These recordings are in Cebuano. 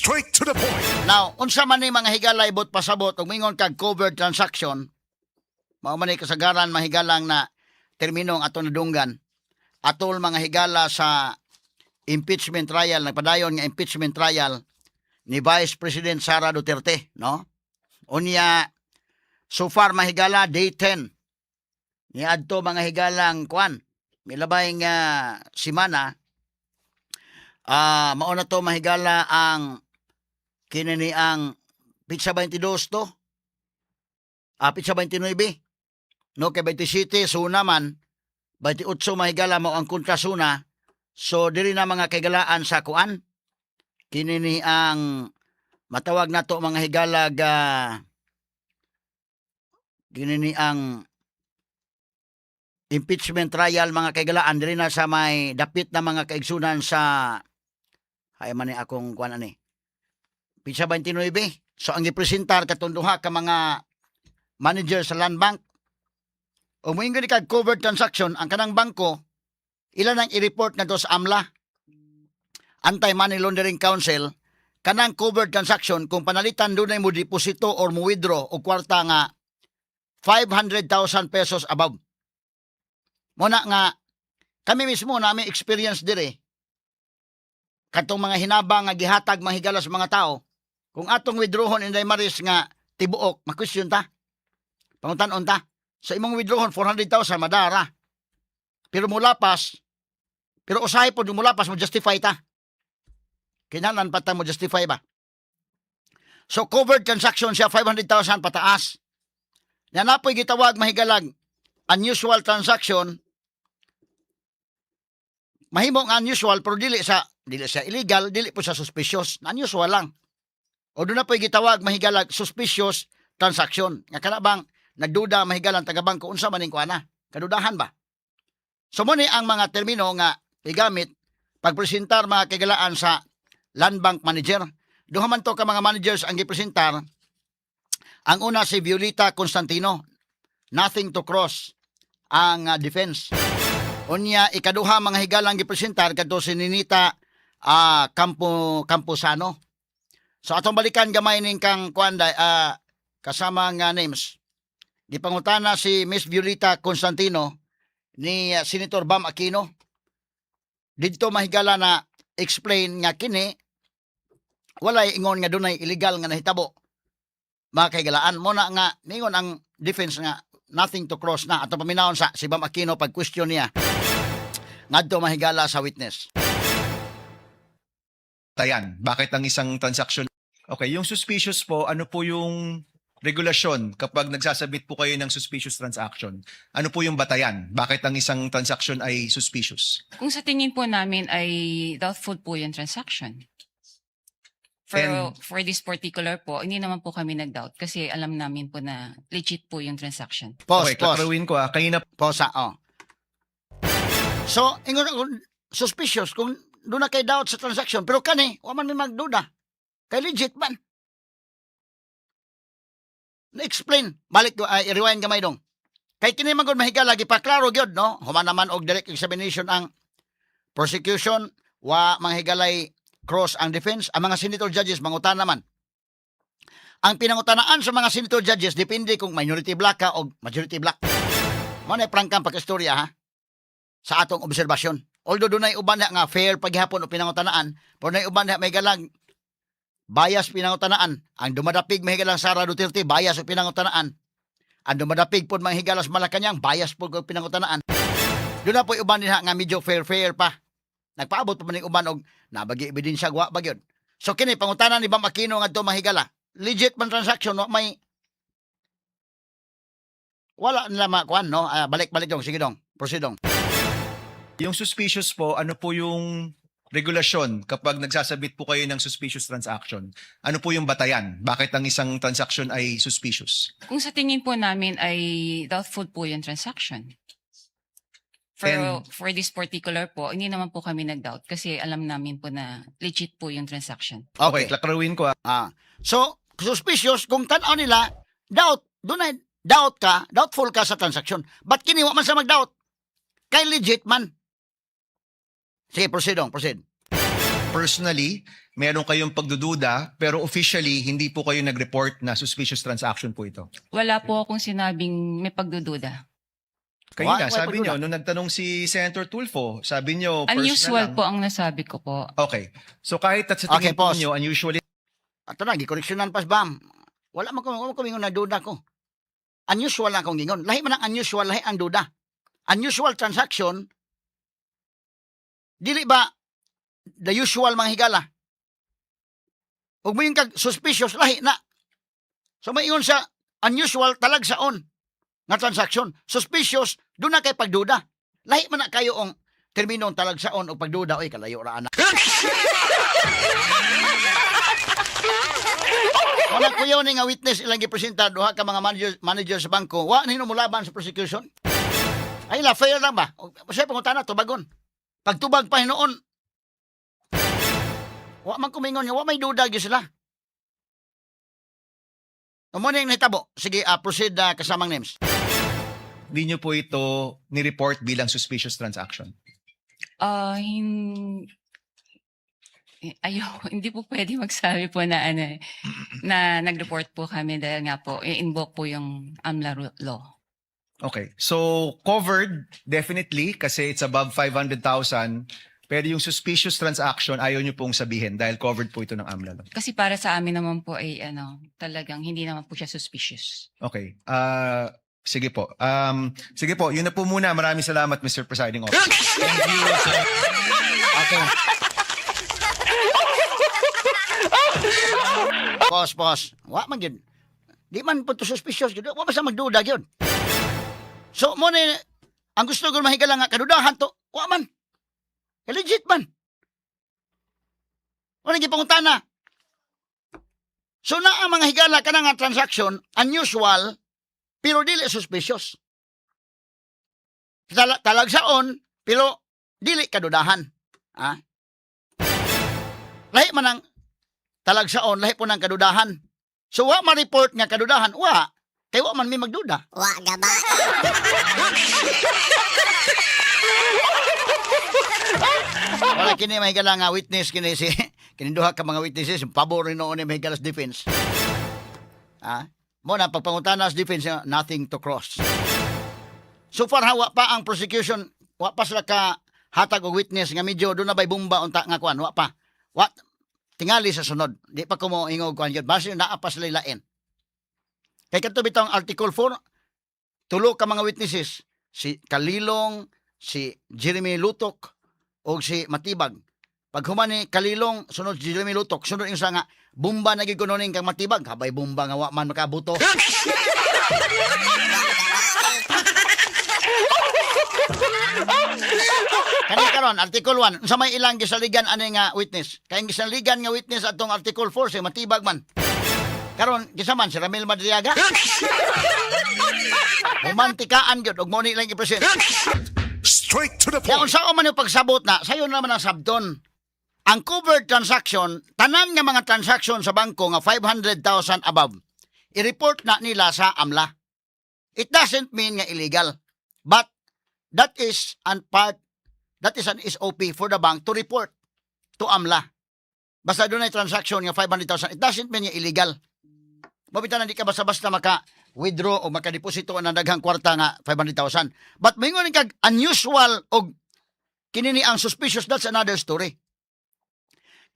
Straight to the point. Now, unsa man ni, mga higala, ibot pasabot ug mingon kag covered transaction, mao man ni kasagaran mahigalang na termino ang ato nadunggan atol, mga higala, sa impeachment trial, nagpadayon nga impeachment trial ni Vice President Sara Duterte, no? Unya so far, mahigala, day 10 ni adto, mga higalang kwan, milabay nga simana. Mao na to, mahigala, ang kini ni ang pitsa 22 to. Pitsa 29. No, kay 27 SONA man, 28, mahigala, mao ang kontra SONA. So diri na, mga kaigalaan, sa kuan. Kini ni ang matawag nato, mga higala, ga kini ni ang impeachment trial, mga kaigalaan, diri na sa may dapit na, mga kaigsunan, sa hay man ni akong kuan ani. Pitsa 29. So ang gipresentar katong duha ka mga manager sa Land Bank. O moingon ni kag covered transaction, ang kanang bangko ila nang i-report ngadto sa AMLA, Anti-Money Laundering Council, kanang covered transaction kung panalitan dunay mo deposito or mo withdraw og kwarta nga 500,000 pesos above. Muna nga kami mismo nami experience dire katong mga hinabang nga gihatag, mahigala, sa mga tao, kung atong withdrawhon, Inday Maris, nga tibuok, ma-question ta, pangutan-on ta sa imong withdrawhon 400,000, madara, pero mulapas, pero usahay pod mulapas, mo justify ta, kinahanglan pa ta mo justify ba. So covered transaction siya 500,000 pataas na napoy gitawag, mahigalag, unusual transaction. Mahimo nga unusual pero dili sa illegal, dili po sa suspicious, unusual lang. O doon na po'y gitawag, mahigalag, suspicious transaction. Nga kana bang nagduda, mahigalang, taga bangko unsa man ning kuana? Kadudahan ba? So mo ni ang mga termino nga gigamit pagpresentar, mga kaigalaan, sa Land Bank manager. Duha man to ka mga managers ang gipresentar. Ang una si Violeta Constantino. Nothing to cross ang defense. Unya ikaduha, mga higalang, gipresentar kadto si Nenita Campo Camposano. So atong balikan gamay ning kang kuan kasama nga names. Gipangutana si Miss Violeta Constantino ni Senator Bam Aquino. Didto, mahigala, na explain nga kini walay ingon nga dunay illegal nga nahitabo. Mga kahigalaan, mo na nga ningon ang defense nga nothing to cross na. Ato paminawon sa si Bam Aquino pag question niya ngadto, mahigala, sa witness. Tayan. Bakit ang isang transaction? Okay, yung suspicious po, ano po yung regulasyon kapag nagsasabit po kayo ng suspicious transaction? Ano po yung batayan? Bakit ang isang transaction ay suspicious? Kung sa tingin po namin ay doubtful po yung transaction. For, for this particular po, hindi naman po kami nag-doubt kasi alam namin po na legit po yung transaction. Pause, Okay, pause. Klaruin ko ah. Kanina Pause, oh. So, ingon kung suspicious kung doon na kay doubt sa transaction, pero kani, wa man may magduda. Kay legit man. Na-explain. Balik, ay, rewind gamay dong. Kay kini man gud, mahigala, gipaklaro gyud, no? Human naman og direct examination ang prosecution, wa manghigalay cross ang defense, ang mga senator judges mangutana man. Ang pinangutanaan sa mga senator judges depende kung minority bloc ka o majority bloc. Mo na prangkang pagkastorya ha sa atong obserbasyon. Although dunay uban na nga fair paghapon o pinangutanaan, pero dunay uban na may galang bias pinangutanaan. Ang dumadapig, mahigalang, Sara Duterte, bias o pinangutanaan. Ang dumadapig pod, manghigalas, Malacanang, bias pod og pinangutanaan. Doon na po uban dinha nga medyo fair fair pa. Nagpaabot pa man ning uban og nabagi ebidensya wa ba gyud. So kini pangutana ni Bam Aquino ngadto, mahigala. Legit man transaction, wa may wala nila makuan, no? Ah, balik balik dong, sige dong. Proceed dong. Yung suspicious po, ano po yung regulasyon kapag nagsasabit po kayo ng suspicious transaction? Ano po yung batayan? Bakit ang isang transaction ay suspicious? Kung sa tingin po namin ay doubtful po yung transaction. For, for this particular po, hindi naman po kami nag-doubt kasi alam namin po na legit po yung transaction. Okay, klaruin ko ah. So, suspicious kung tan-aw nila, doubt, dunay doubt ka, doubtful ka sa transaction. But kini wa man sa mag-doubt? Kay legit man. Sige, proceed dong, proceed. Personally, meron kayong pagdududa, pero officially, hindi po kayo nag-report na suspicious transaction po ito. Wala po akong sinabing may pagdududa. Kanina, Why sabi pagduda? nyo, nung nagtanong si Senator Tulfo, sabi nyo, personal Unusual lang. po ang nasabi ko po. Okay. So kahit at sa Okay, tingin po pause. nyo, unusual Ato na, gikoneksyonan pas bam. Wala man ko, wala ko ingon na duda ko. Unusual lang akong gingon. Lahi man ang unusual, lahi ang duda. Unusual transaction, dili ba the usual mga higala? Ug moingon kag suspicious, lahi na. So maingon sa unusual talagsaon nga transaction. Suspicious, doon na kay pagduda. Lahi man na kayo ang terminong talagsaon o pagduda. Oy, kalayo ra ana. Wala ko yun nga witness ilang gipresenta duha ka mga manager sa bangko. Wa nino mulaban sa prosecution. Ay la fair lang ba? O, siya pangutana tubagon. Pagtubag pa hinuon. Wa man kumingon nga wa may duda gyud sila. Mo na yung nahitabo. Sige, proceed kasamang names. Hindi nyo po ito ni-report bilang suspicious transaction. Ah, ayaw, hindi po pwede magsabi po na ano eh, na nag-report po kami dahil nga po, i-invoke po yung AMLA law. Okay. So, covered, definitely, kasi it's above 500,000. Pero yung suspicious transaction, ayaw nyo pong sabihin dahil covered po ito ng AMLA law. Kasi para sa amin naman po ay ano, talagang hindi naman po siya suspicious. Okay. Ah, sige po. Sige po, yun na po muna. Maraming salamat, Mr. Presiding Officer. Thank you, sir. Okay. Pause, pause. Wa man gyud. Di man po to suspicious gyud. Wa man sa magduda gyud. So mo ni ang gusto ko mahigala nga kadudahan to, wa man. Eh, legit man. Wala gipangutana. So na ang mga higala kana nga transaction unusual pero dili suspicious. Talagsaon pero dili kadudahan. Ha? Lahi man ang talagsaon, lahi po ng kadudahan. So wa ma-report nga kadudahan, wa. Kay wa man may magduda. Wa gaba. Wala kini may nga witness kini si kini duha ka mga witnesses pabor ni noon ni mahigala sa defense. Ha? Mo na pagpangutana sa defense, nothing to cross. So far hawa pa ang prosecution, wa pa sila ka hatag og witness nga medyo doon na bay bomba unta nga kuan, wa pa. Wa tingali sa sunod. Di pa ko mo ingog kuan gyud. Basi naa pa sila lain. Kay kadto bitong Article 4, tulo ka mga witnesses, si Kalilong, si Jeremy Lutok og si Matibag. Pag human ni Kalilong, sunod si Jeremy Lutok, sunod yung nga bomba na gyud kuno ning kang Matibag, habay bomba nga wa man makabuto. Kani karon Article 1, unsa may ilang gisaligan ani nga witness? Kay ang gisaligan nga witness atong Article 4 si Matibag man. Karon gisa man si Ramil Madriaga. Humantikaan gyud og mo ni ilang i-present. Straight to the Kaya point. unsa man yung pagsabot na, sayo naman ang sabton. Ang covered transaction, tanan nga mga transaction sa bangko nga 500,000 above, i-report na nila sa AMLA. It doesn't mean nga illegal. But that is an SOP for the bank to report to AMLA. Basta doon ay transaction nga 500,000, it doesn't mean nga illegal. Mabita na di ka basta-basta maka withdraw o makadeposito ng daghang kwarta nga 500,000. But moingon kag unusual og kini ni ang suspicious, that's another story.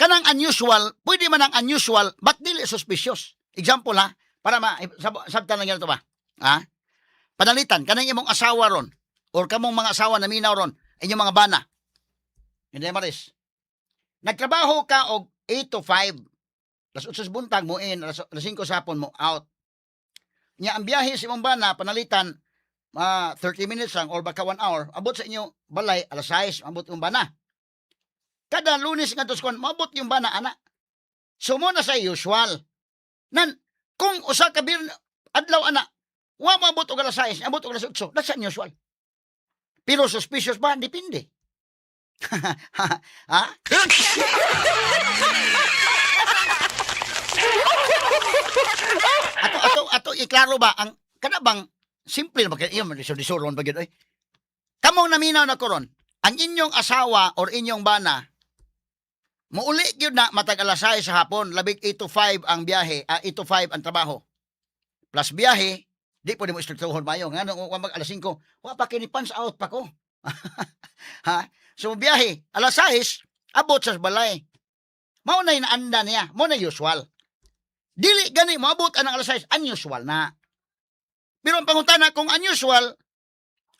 Kanang unusual, pwede man ang unusual but dili suspicious. Example ha, para ma sabtan lang to ba? Ha? Panalitan kanang imong asawa ron or kamong mga asawa na minaw ron, inyong mga bana. Hindi maris. Nagtrabaho ka og 8 to 5. Las 8 sa buntag mo in, alas 5 sa hapon mo out. Nya ang biyahe sa imong bana panalitan 30 minutes lang or baka 1 hour, abot sa inyo balay alas 6, abot yung bana. Kada Lunes nga kuan, maabot yung bana ana. So mo na sa usual. Nan kung usa ka bir adlaw ana, wa maabot og alas 6, abot og alas 8, that's unusual. Pero suspicious ba? Depende. Ha? Ato iklaro ba ang kana bang simple na ba kay iyo man disuron pa gyud oy. Kamong naminaw na koron, ang inyong asawa or inyong bana Muuli gyud na matag alas 6 sa hapon, labig 8 to 5 ang biyahe, 8 to 5 ang trabaho. Plus biyahe, di po di mo istruktuhon mayo. Nga nung mag alas 5, wa pa kini punch out pa ko. Ha? So biyahe, alas 6, abot sa balay. Mao na inaanda niya, mao na usual. Dili gani moabot anang alas 6, unusual na. Pero ang pangutana kung unusual,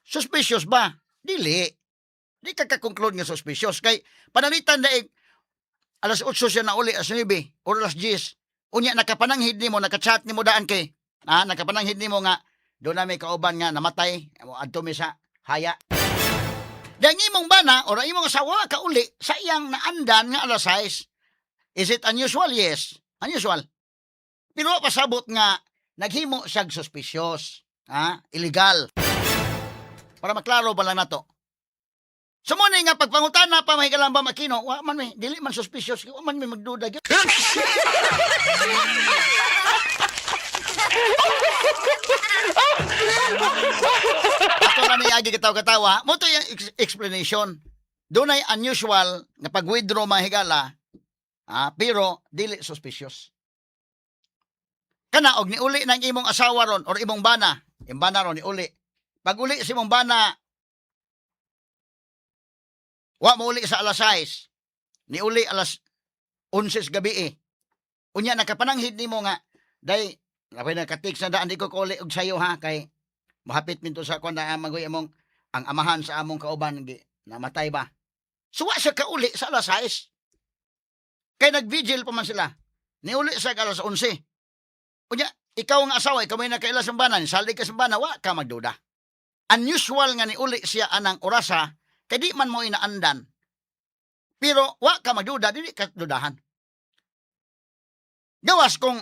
suspicious ba? Dili. Di ka ka-conclude nga suspicious. Kay panalitan daig alas 8 siya na uli, alas 9 or alas 10. Unya nakapananghid nimo, nakachat nimo daan kay. Ah, nakapananghid nimo nga doon na may kauban nga namatay, adto mi sa haya. Dahil imong bana or ang imong asawa ka uli sa iyang naandan nga alas 6. Is it unusual? Yes. Unusual. Pero pasabot nga naghimo siyag suspicious. Ha? Illegal. Para maklaro ba lang nato. So mo nga pagpangutana pa mahikalang ba Makino, wa man mi dili man suspicious, wa man mi magduda gyud. Ato na niagi katawa-katawa, mo to yung explanation. Dunay unusual nga pag-withdraw, mga higala, pero dili suspicious. Kana og niuli ng imong asawa ron or imong bana, imong bana ron niuli. Pag uli sa imong bana, wa mo uli sa alas 6. Niuli alas 11 sa gabi eh. Unya nakapananghid nimo nga day napay nakatik sa daan, di ko kauli og sayo ha, kay mahapit minto sa kwan na magoy among ang amahan sa among kauban gi namatay ba. So wa siya kauli sa alas 6. Kay nag-vigil pa man sila. Niuli sa alas 11. Unya, ikaw ang asawa, ikaw may nakaila sa banan, salig ka sa bana, wa ka magduda. Unusual nga niuli siya anang orasa, kay di man mo inaandan. Pero wa ka magduda, dili ka dudahan. Gawas kung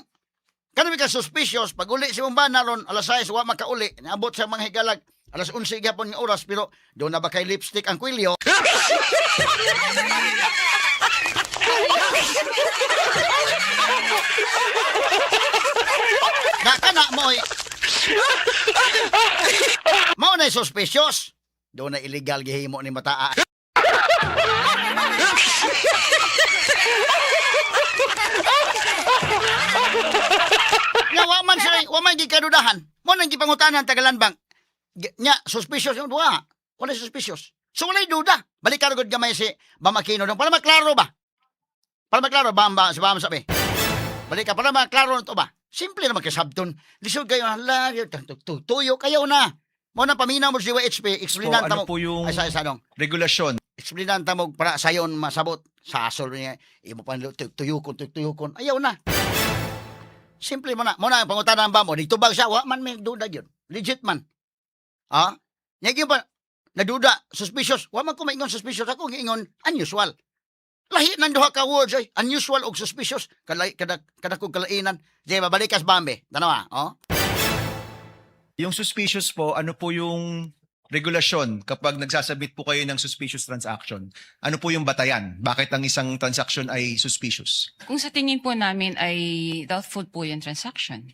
kanami ka suspicious, pag uli si mong bana ron, alas 6, wa makauli, naabot sa mga higalag, alas 11 gyapon nga oras, pero doon na ba kay lipstick ang kwilyo? Na kana mo mao na suspicious. Doon na illegal gihimo ni mataa. Nga wa man sila, wa man gikadudahan. Mo nang gipangutanan tagalan bank. Nya suspicious yung duha. Wala suspicious. So walay duda. Balik ka gud gamay si Bamakino dong para maklaro ba? Para maklaro ba ba si Bam sabi. Balik ka para maklaro na to ba? Simple naman kay sabton. Lisod kayo hala, tuyo kayo na. Mo na paminaw mo si DYHP, Po, explainan ta ano mo. po yung Ay sa dong. regulasyon? Explainan ta mo para sayon masabot. Sa asol niya imo pa tuyukon tuyukon. Ayaw na. Simple mo na. Mo na ang pangutana ba mo. Nagtubag siya, wa man may duda gyud. Legit man. Ha? Nya gyud pa naduda, suspicious. Wa man ko maingon suspicious, ako giingon unusual. Lahi ng duha ka words ay unusual og suspicious. Kalay kada kada kog kalainan. Di babalik kas Bambi. Tanawa, oh. Yung suspicious po, ano po yung regulasyon kapag nagsasabit po kayo ng suspicious transaction? Ano po yung batayan? Bakit ang isang transaction ay suspicious? Kung sa tingin po namin ay doubtful po yung transaction.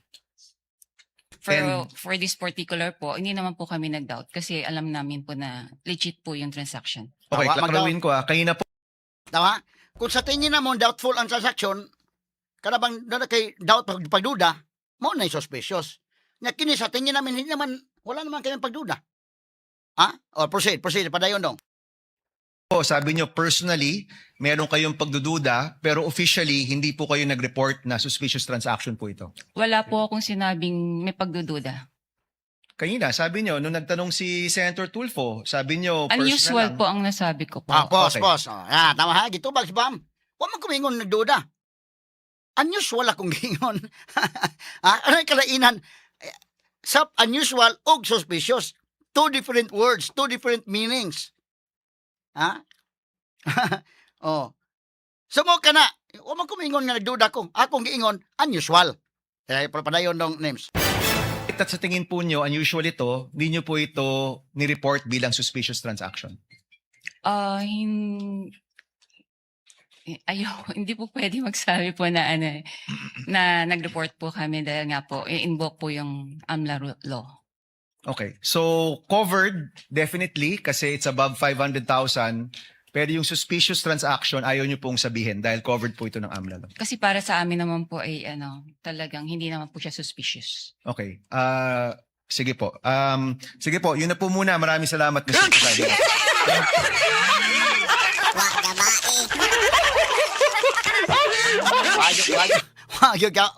For this particular po, hindi naman po kami nag-doubt kasi alam namin po na legit po yung transaction. Okay, Tawa, mag-doubt. klaruin ko ah. Kanina po Tama? Kung sa tingin na mo doubtful ang transaction, kada bang doon na kay doubt pagduda, mo na suspicious. Nya kini sa tingin namin hindi naman wala naman kayong pagduda. Ha? O proceed, proceed padayon dong. po, sabi nyo personally, meron kayong pagdududa, pero officially, hindi po kayo nag-report na suspicious transaction po ito. Wala po akong sinabing may pagdududa. Kanina, sabi nyo, nung nagtanong si Senator Tulfo, sabi nyo, personal Unusual lang. po ang nasabi ko po. Ah, pause, okay. pause. Oh, ah, tama ha, gitubag si Bam. Wa man kumingon nagduda. Unusual akong gingon. Ah, ano yung kalainan? Eh, sa unusual og suspicious, two different words, two different meanings. Ha? Oh. So mo ka na, wa man kumingon nga nagduda ko. Akong giingon unusual. Eh, padayon dong names. At sa tingin po nyo, unusual ito, hindi nyo po ito ni-report bilang suspicious transaction. Ah, ayaw, hindi po pwede magsabi po na ano eh, na nag-report po kami dahil nga po, i-invoke po yung AMLA law. Okay. So, covered, definitely, kasi it's above 500,000. Pero yung suspicious transaction, ayaw nyo pong sabihin dahil covered po ito ng AMLA law. Kasi para sa amin naman po ay ano, talagang hindi naman po siya suspicious. Okay. Sige po. Sige po, yun na po muna. Maraming salamat, Mr. President.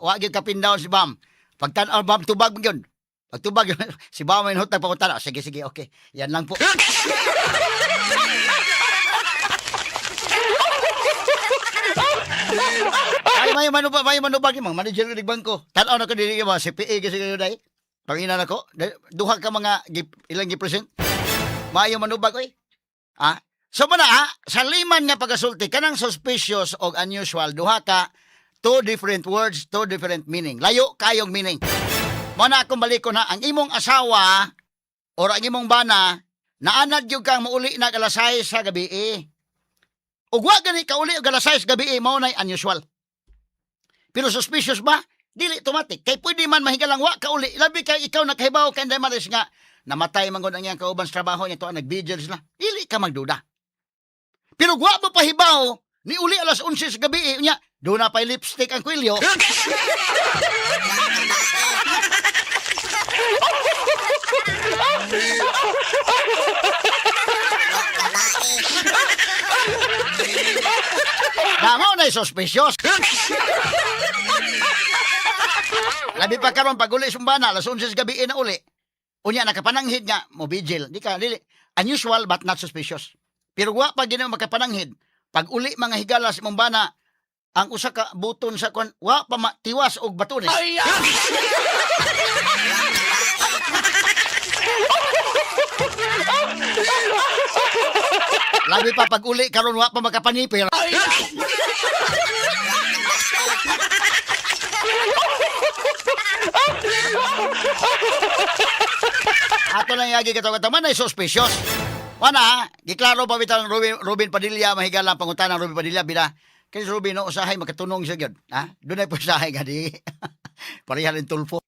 Wa gyud ka pin down si Bam. Pagtan-aw Bam, tubag mo yun. Pagtubag yun, si Bam ay nahutag pagkutana. Sige, sige, okay. Yan lang po. Ay, may manubag yung mga manager ng bangko. Tanaw na ko dili yung mga CPA kasi kayo dahil. Pangina na ko, duha ka mga ilang gi-present. Maayo manubag oy. Ah, so mo na ha, sa liman nga pagasulti kanang suspicious og unusual duha ka, two different words, two different meaning. Layo kayong meaning. Mo na akong balikon ha, ang imong asawa or ang imong bana naanad gyud kang mauli na alas 6 sa gabi eh. Ug wa gani ka uli og alas 6 gabi eh, mao nay unusual. Pero suspicious ba? Dili automatic. Kay pwede man mahigalang wa ka uli. Labi kay ikaw nakahibaw kay Inday Maris nga namatay man gud ang iyang kauban sa trabaho niya to ang nag-vigil sila. Dili ka magduda. Pero wa mo pahibaw ni uli alas 11 sa gabi eh, unya, doon na pa'y lipstick ang kwilyo. Na mao na suspicious. Labi pa karon pag uli sumbana alas 11 sa gabi eh, na uli. Unya nakapananghid nga mo vigil. Di ka dili unusual but not suspicious. Pero wa pa gid makapananghid. Pag uli mga higala sa imong bana, ang usa ka buton sa kon wa pa matiwas og batunes. Labi pa pag uli karon wa pa makapanipir. Ato lang yagi katong man ay suspicious. Wala, ha? Giklaro pa bitaw ang Ruben Padilla, mahigala ang pangutana ng Ruben Padilla, bila, kay si Ruben, no, usahay, makatunong siya gyud. Ha? Doon ay usahay nga di. Pareha rin tulfo.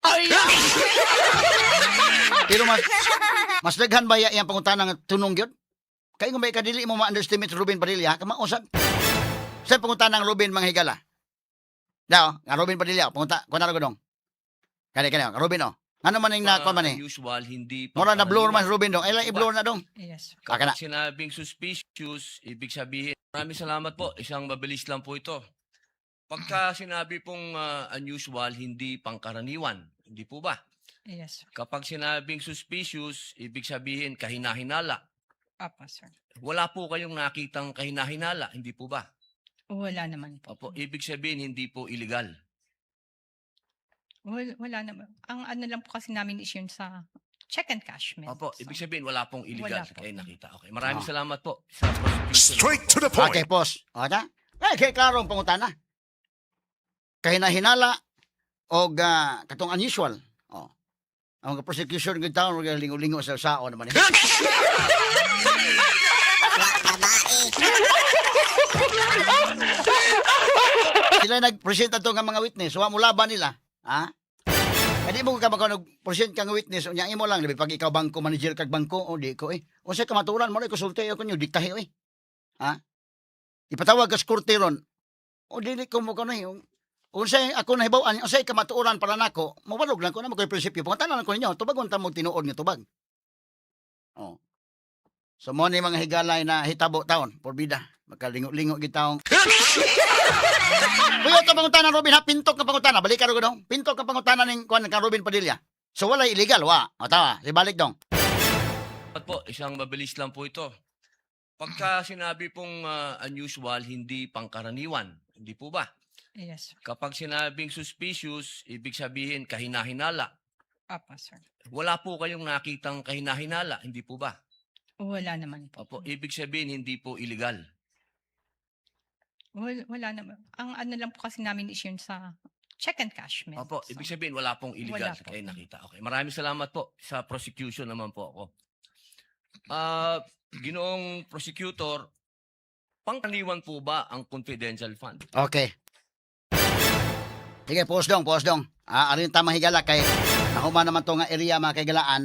Pero mas daghan ba ya iyang pangutana nga tunong gyud? Kay kung may kadili mo ma-underestimate si Ruben Padilla, kamausap. Sa pangutana ng Ruben mga higala. Daw, nga Ruben Padilla, panguta, kuno ra dong. Kani kani, nga Ruben oh. Ngano man ning nakuha man eh? Unusual, hindi Mura na blur man pangkaraniwan. si Ruben dong. Ay lang i-blur na dong. Yes. Kaka na. Kapag sinabing suspicious, ibig sabihin, maraming salamat po, isang mabilis lang po ito. Pagka sinabi pong unusual, hindi pangkaraniwan, hindi po ba? Yes. Kapag sinabing suspicious, ibig sabihin kahinahinala. Apa, sir. Wala po kayong nakitang kahinahinala, hindi po ba? Wala naman po. Opo, ibig sabihin hindi po illegal. Wala naman. Ang ano lang po kasi namin is yun sa check and cashment. Opo, So, ibig sabihin wala pong illegal Wala po. kayo nakita. Okay, maraming Ah. salamat po sa prosecution. Straight to the point. Okay, pause. O, ta? Eh, kay klaro ang pangutana. Kahinahinala og katong unusual. O. Ang prosecution gyud taon og lingo-lingo sa sao naman. Eh. Sila nag-present ato nga mga witness, wa mo laban nila, ha? Kadi mo ka maka nag-present ka nga witness, unya imo lang labi pag ikaw bangko manager kag bangko, o di ko eh. Unsay kamaturan mo konsulte ako nyo diktahi oy. Ha? Ipatawag ka sa korte ron. O dili ko mo kuno eh. Unsay ako nahibaw-an, unsay kamatuoran para nako, mawalog lang ko na mo prinsipyo. Pangutanan ko ninyo, tubagon ta mo tinuod nga tubag. Oh. So mo ni mga higalay na hitabo taon, porbida. Makalingo-lingo gid taong. Kuya, ito pangutana Robin ha, pintok nga pangutana. Balik ka ro dong. Pintok nga pangutana ning kuan kang Robin Padilla. So wala illegal, wa. O tawa, si balik dong. Salamat po, isang mabilis lang po ito. Pagka sinabi pong unusual, hindi pangkaraniwan, hindi po ba? Yes. Kapag sinabing suspicious, ibig sabihin kahinahinala. Apa, sir. Wala po kayong nakitang kahinahinala, hindi po ba? Wala naman po. Opo, ibig sabihin hindi po illegal. Wala naman. Ang ano lang po kasi namin is yun sa check and cashment. Opo, So, ibig sabihin wala pong illegal Wala po. kayo nakita. Okay, maraming salamat po sa prosecution naman po ako. Ginoong prosecutor, pangkaraniwan po ba ang confidential fund? Okay. Sige, pause dong, pause dong. Ah, arin tamang higala kay nahuman naman to nga area mga kaigalaan.